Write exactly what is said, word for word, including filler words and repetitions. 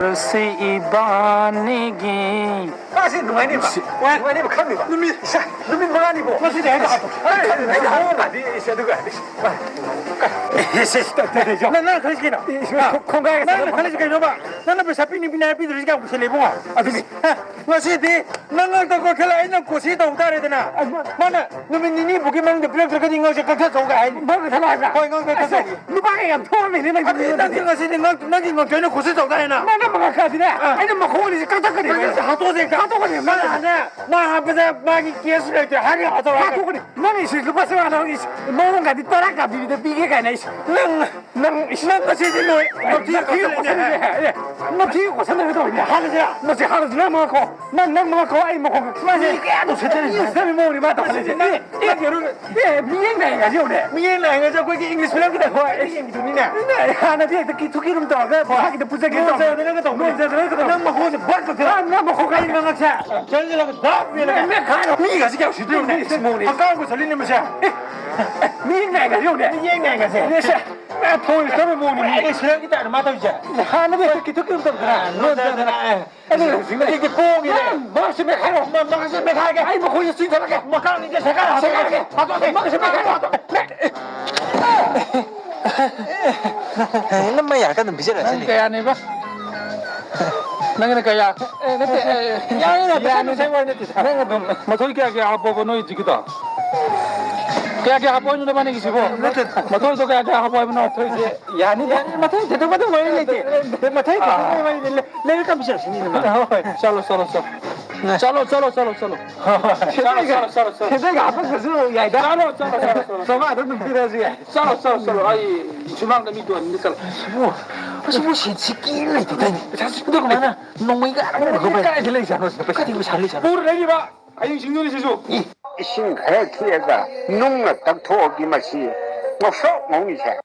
ꯁꯤ ꯏꯕꯥꯅꯤꯒꯤ꯫ ꯃꯥꯁꯤ ꯅꯨꯡꯉꯥꯏꯅꯤꯕ꯫ ꯁꯤ ꯅꯨꯡꯉꯥꯏꯅꯤꯕ ꯈꯪꯅꯤꯕ꯫ ꯅꯨꯃꯤꯠ ꯏꯁ, ꯅꯨꯃꯤꯠ ꯃꯉꯥꯅꯤꯕꯣ꯫ ꯃꯁꯤꯗꯤ ꯍꯦꯛꯇ ꯍꯥꯞꯄꯣ꯫ ꯑꯩ, ꯑꯩ, ꯑꯩ, ꯑꯗꯨꯒ, ꯏꯁ, ꯏꯁ, ꯏꯁ, ꯅꯪ, ꯅꯪ ꯈꯜꯂꯤꯁꯤ ꯀꯩꯅꯣ? ꯏꯁ, ꯈꯣꯡꯒꯥꯏꯒ ꯅꯪꯅ ꯆꯠꯂ ꯈꯜꯂꯤꯁꯤ ꯀꯩꯅꯣꯕ? ꯅꯪꯅ ꯄꯩꯁꯥ ꯄꯤꯅꯤ ꯄꯤꯅꯤ ꯍꯥꯏꯔ ꯄꯤꯗ꯭ꯔꯤꯁꯤ ꯀꯌꯥꯝ ꯀꯨꯏꯁꯜꯂꯦ ꯏꯕꯨꯡꯉꯣ? ꯑꯗꯨꯅꯤ꯫ ꯍ, ꯉꯁꯤꯗꯤ ꯅꯪ ꯉꯛꯇ ꯀꯣꯏꯈꯠꯂ ꯑꯩꯅ ꯀꯣꯁꯤ ꯇꯧ ꯇꯥꯔꯦꯗꯅ꯫ ꯑ, ꯃꯥꯅ ꯅꯨꯃꯤꯠ ꯅꯤꯅꯤꯕꯨꯒꯤ ꯃꯅꯨꯡꯗ ꯄꯤꯔꯛꯇ꯭ꯔꯒꯗꯤ ꯉꯛꯁꯦ ꯀꯛꯊꯠꯆꯧꯒ ꯍꯥꯏꯅꯤ꯫ ꯉꯛ ꯀꯛꯊꯠꯂꯣ ꯍꯥꯏꯕ꯭ꯔꯥ? ꯍꯣꯏ, ꯉꯛ ꯀꯛꯊꯠꯆꯧ꯫ ꯑꯁ, ꯅꯨꯄꯥꯒ ꯌꯥꯝ ꯊꯣꯛꯑꯝꯃꯦꯅꯦ ꯅꯪꯗꯤ꯫ ꯑꯗꯨꯗꯤ ꯅꯪꯗꯤ ꯉꯁꯤꯗꯤ ꯉꯛ-, ꯅꯪꯒꯤ ꯉꯛꯇꯣ ꯑꯩꯅ ꯀꯣꯁꯤ ꯇꯧ ꯇꯥꯔꯦꯅ꯫ ꯅꯪꯅ ꯃꯉꯛ ꯀꯛꯑꯗꯤꯅꯦ, ꯑꯥ꯫ ꯑꯩꯅ ꯃꯈꯣꯡ ꯑꯅꯤꯁꯦ ꯀꯛꯊꯠꯀꯅꯤ꯫ ꯅꯪ ꯍꯥꯠꯇꯣꯛꯑꯁꯦ ꯍꯦꯛꯇ꯫ ꯍꯥꯠꯇꯣꯛꯀꯅꯤ꯫ ꯃꯥꯅꯅꯦ, ꯃꯥ ꯍꯥꯠꯄꯗ ꯃꯥꯒꯤ ꯀꯦꯁ ꯂꯩꯇꯦ ꯍꯥꯏꯔꯒ ꯍꯥꯠꯇꯣꯛꯑꯒ꯫ ꯍꯥꯠꯇꯣꯛꯀꯅꯤ꯫ ꯅꯪꯒꯤ ꯁꯤ ꯂꯨꯄꯥ ꯆꯥꯝꯃꯉꯥ ꯅꯪꯒꯤ ꯃꯑꯣꯡꯒꯗꯤ ꯇꯔꯥ ꯀꯥꯕꯤꯕꯗ ꯄꯤꯒꯦ ꯀꯥꯏꯅ ꯑꯩꯁꯦ꯫ ꯅꯪ ꯅꯪ, ꯏꯁ, ꯅꯪ ꯉꯁꯤꯗꯤ ꯂꯣꯏ꯫ ꯅꯞꯊꯤ ꯅꯞꯊꯤ ꯀꯣꯠꯁꯟꯅꯒꯦ꯫ ꯀꯣꯠꯁꯟꯅꯒꯦ꯫ ꯑꯦ, ꯅꯞꯊꯤ ꯀꯣꯠꯁꯟꯅꯒꯦ ꯇꯧꯕꯅꯦ꯫ ꯍꯥꯠꯂꯁꯤꯔꯥ? ꯅꯠꯇꯦ, ꯍꯥꯠꯂꯁꯤ꯫ ꯅꯪ ꯃꯉꯛ ꯀꯛꯑꯣ꯫ ꯅꯪ, ꯅꯪ ꯃꯉꯛ ꯀꯛꯑꯣ, ꯑꯩ ꯃꯈꯣꯡ ꯀꯛ-, ꯃꯥꯁꯦ ꯃꯤ ꯀꯌꯥꯗ ꯎꯁꯤꯠꯇꯔꯤꯅꯣ? ꯃꯤ ꯎꯁꯤꯠꯇꯕꯒꯤ ꯃꯑꯣꯡꯅꯤ ꯃꯥ ꯇꯧꯈꯠꯂꯤꯁꯦ꯫ ꯅꯪ, ꯑꯦ, ꯅꯪ ꯌꯦꯡꯉꯨꯅꯦ꯫ ꯑꯦ, ꯃꯤ ꯌꯦꯡ ꯂꯥꯛꯑꯦ ꯉꯁꯤ ꯌꯦꯡꯉꯨꯅꯦ꯫ ꯃꯤ ꯌꯦꯡ ꯂꯥꯛꯑꯦ ꯉꯁꯤ ꯑꯩꯈꯣꯏꯒꯤ ꯏꯪꯂꯤꯁ ꯐꯤꯂꯝꯒꯤꯗ꯫ ꯍꯣꯏ, ꯑꯩ ꯌꯦꯡꯕꯤꯗꯨꯅꯤꯅꯦ꯫ ꯅꯪ ꯍꯥꯟꯅꯗꯤ ꯍꯦꯛꯇ ꯀꯤꯊꯨ ꯀꯤꯔꯨꯝ ꯇꯧꯔꯒ ꯃꯍꯥꯛꯀꯤꯗ ꯄꯨꯖꯒꯦ ꯇꯧꯕꯅꯦ꯫ ꯅꯣꯟꯖꯗꯅꯒ ꯇꯧꯕꯅꯦ꯫ ꯅꯣꯟꯖꯗꯅꯒ ꯇꯧꯕꯅꯦ꯫ ꯅꯪ ꯃꯈꯣꯡꯁꯦ ꯕꯛ ꯀꯛꯊꯠꯂꯣ꯫ ꯅꯪ ꯃꯈꯣꯡ ꯀꯛꯊꯠꯂꯣ꯫ ꯅꯪ ꯉꯛꯁꯦ ꯆꯪꯁꯤꯜꯂꯒ ꯗꯛ ꯃꯦꯜꯂꯒ꯫ ꯃꯦꯠ-, ꯃꯦꯠꯈꯥꯏꯔꯣ꯫ ꯃꯤꯒꯁꯤ ꯀꯌꯥ ꯎꯁꯤꯠꯇ꯭ꯔꯤꯕꯅꯦ꯫ ꯏꯁ, ꯃꯑꯣꯡꯅꯤ꯫ ꯍꯛꯀꯥꯝ ꯆꯠꯂꯤꯅꯦ ꯃꯁꯦ꯫ ꯃꯤ ꯌꯦꯡ ꯂꯥꯛꯑꯦ ꯉꯁꯤ ꯌꯦꯡꯉꯨꯅꯦ꯫ ꯃꯤ ꯌꯦꯡ ꯂꯥꯛꯑꯦ ꯉꯁꯤ꯫ ꯃꯦꯠꯁꯦ꯫ ꯑꯦ, ꯊꯣꯏ ꯆꯠꯄ ꯃꯑꯣꯡꯅꯤ꯫ ꯑꯦ, ꯁꯤꯔꯪꯒꯤ ꯇꯥꯏꯞꯇ ꯃꯥ ꯇꯧꯔꯤꯁꯦ꯫ ꯍꯥꯟꯅꯗꯤ ꯍꯦꯛꯇ ꯀꯤꯊꯨ ꯀꯤꯊꯨ ꯇꯧꯗꯅ꯫ ꯑꯥ, ꯅꯣꯟꯖꯗꯅ, ꯑꯦ꯫ ꯑꯗꯨ ꯍꯧꯖꯤꯛꯅ ꯍꯧꯖꯤꯛꯇꯤ ꯄꯣꯡꯉꯤꯅꯦ꯫ ꯅꯪ ꯃꯥꯁꯦ ꯃꯦꯠꯈꯥꯏꯔꯣ꯫ ꯃꯥ-, ꯃꯥꯁꯦ ꯃꯦꯠꯈꯥꯏꯔꯒꯦ꯫ ꯑꯩ ꯃꯈꯣꯏꯁꯦ ꯆꯤꯡꯊꯔꯒꯦ꯫ ꯃꯀꯥꯡꯅꯤꯁꯦ ꯁꯦꯒꯥꯏꯔꯒꯦ꯫ ꯁꯦꯒꯥꯏꯔꯒꯦ꯫ ꯍꯥꯠꯇꯣꯛꯑꯒꯦ꯫ ꯃꯥꯁꯦ ꯃꯦꯠꯈꯥꯏꯔꯣ꯫ ꯅꯪ ꯀꯌꯥꯅꯦꯕ? ꯅꯪꯒꯤꯅ ꯀꯌꯥ? ꯑꯦ, ꯅꯠꯇꯦ, ꯑꯦ, ꯌꯥꯔꯦ, ꯌꯥꯔꯦ, ꯄꯩꯁꯥ ꯌꯥꯔꯦ, ꯅꯨꯡꯁꯥꯒꯤ ꯋꯥꯔꯤ ꯅꯠꯇꯦ꯫ ꯅꯪ ꯑꯗꯨꯝ ꯃꯊꯣꯏ ꯀꯌꯥ ꯀꯌꯥ ꯍꯥꯞꯄꯣꯕ ꯅꯣꯏ ꯍꯧꯖꯤꯛꯀꯤꯗꯣ? ꯀꯌꯥ ꯀꯌꯥ ꯍꯥꯞꯄꯣ ꯍꯥꯏꯅꯣ ꯅꯕꯥꯅꯤꯒꯤꯁꯤꯕꯣ? ꯅꯠꯇꯦ꯫ ꯃꯊꯣꯏꯗꯣ ꯀꯌꯥ ꯀꯌꯥ ꯍꯥꯞꯄꯣ ꯍꯥꯏꯕꯅꯣ? ꯃꯊꯣꯏꯁꯦ꯫ ꯌꯥꯅꯤ, ꯌꯥꯅꯤ, ꯃꯊꯣꯏ ꯊꯣꯏꯗꯣꯛꯄ ꯑꯗꯨꯝ ꯋꯥꯔꯤ ꯂꯩꯇꯦ꯫ ꯃꯊꯣꯏ ꯊꯣꯏꯗꯣꯛꯄ ꯋꯥꯔꯤ ꯂꯩ-, ꯂꯥꯏꯔꯤꯛ ꯇꯝꯕ ꯆꯠꯂꯁꯤ, ꯃꯤ ꯑꯃ꯫ ꯍꯣꯏ, ꯍꯣꯏ, ꯆꯠꯂꯣ, ꯆꯠꯂꯣ, ꯆꯠꯂꯣ꯫ ꯆꯠꯂꯣ, ꯆꯠꯂꯣ, ꯆꯠꯂꯣ, ꯆꯠꯂꯣ꯫ ꯍꯣꯏ, ꯍꯣꯏ꯫ ꯆꯠꯂꯣ, ꯆꯠꯂꯣ, ꯆꯠꯂꯣ, ꯆꯠꯂꯣ꯫ ꯁꯦꯟꯗꯣꯏꯒ ꯍꯥꯞꯄꯛꯇ꯭ꯔꯁꯨ ꯌꯥꯏꯗ꯫ ꯆꯠꯂꯣ, ꯆꯠꯂꯣ, ꯆꯠꯂꯣ, ꯆꯠꯂꯣ꯫ ꯆꯥꯝꯃꯉꯥ ꯑꯗꯨꯝ ꯄꯤꯔꯛꯑꯁꯨ ꯌꯥꯏ꯫ ꯆꯠꯂꯣ, ꯆꯠꯂꯣ, ꯆꯠꯂꯣ꯫ ꯑꯩ ꯁꯨꯃꯥꯡꯗ ꯃꯤ ꯇꯣꯡꯍꯟꯕꯤꯗ ꯆꯠꯂꯣ꯫ ꯑꯁꯤꯕꯨ, ꯑꯁꯤꯕꯨ ꯁꯦꯟ ꯁꯤꯀꯤ ꯂꯩꯇꯦꯗꯥꯏꯅꯦ? ꯄꯩꯁꯥ ꯁꯤꯡꯗꯣ ꯀꯃꯥꯏꯅ? ꯅꯣꯡꯃꯩꯒ ꯑꯃꯨꯛ ꯀꯥꯏꯗ ꯂꯩꯖꯥꯠꯅꯣ ꯁꯤꯗ? ꯄꯩꯁꯥ ꯀꯥꯏꯗꯒꯤ ꯄꯩꯁꯥ ꯂꯩꯖꯥꯠꯅꯣ? ꯄꯨꯔ ꯂꯩꯔꯤꯕ ꯑꯍꯤꯡꯁꯤꯡꯗꯨꯅꯤ ꯁꯤꯁꯨ꯫ ꯏ, ꯏꯁꯤꯡ ꯈꯔ ꯊꯤꯠꯂꯒ ꯅꯨꯡꯅ ꯇꯛꯊꯣꯛꯑꯒꯤ ꯃꯁꯤ ꯉꯧꯁꯣꯛ ꯉꯧꯅꯤꯁꯦ꯫